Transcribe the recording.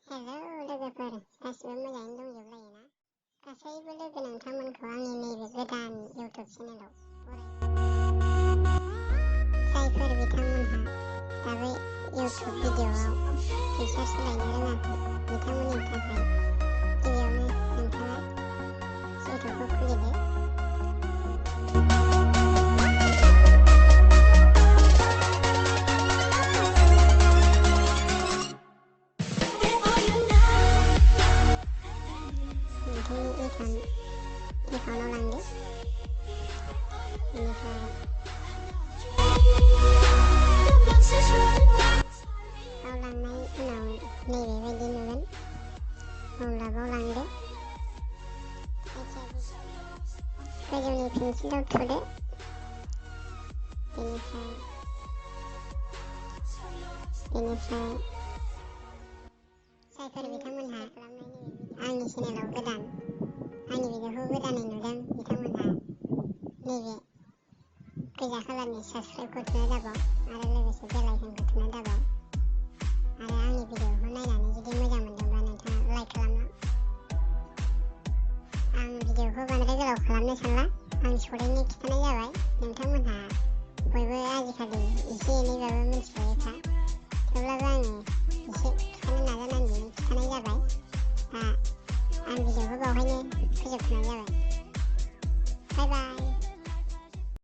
Hello लोगोफोर, गासिबो मोजाङैनो दंजोबलायोना? गासैबो लोगो नोंथांमोनखौ आंनि नैबे गोदान इउटुब चेनेलाव जायफोर बिथांमोनहा दाबो इउटुब भिडिअ'आव फैसा सोलायनो रोङाखै बिथांमोननि थाखाय गिबियावनो नोंथाङा इउटुबखौ खुलिदो। नोंथांनि एकाउन्टआव लांदो। बेनिफ्राय बाव लांनाय उनाव नैबेबायदि नुगोन। अब्ला बाव लांदो। गोजौनि पेन्सिलाव थुदो। बेनिफ्राय जायफोर बिथांमोनहा आंनि चेनेलाव गोदान, आंनि भिडिअ'खौ गोदानै नुदों बिथांमोनहा नैबे गोजा कालारनि साबस्क्राइबखौ थुना दाबाव आरो लोगोसे बेल आइकनखौ थुना दाबाव। आरो आंनि भिडिअ'खौ नायनानै जुदि मोजां मोनदोंबा नोंथाङा लाइक खालामना। आं भिडिअ'खौ बांद्राय गोलाव खालामनो सानला, आं सदैनो खिन्थानाय जाबाय। नोंथांमोनहा बयबो आजिखालि एसे एनैबाबो मिथिखायोखा, थेवब्लाबो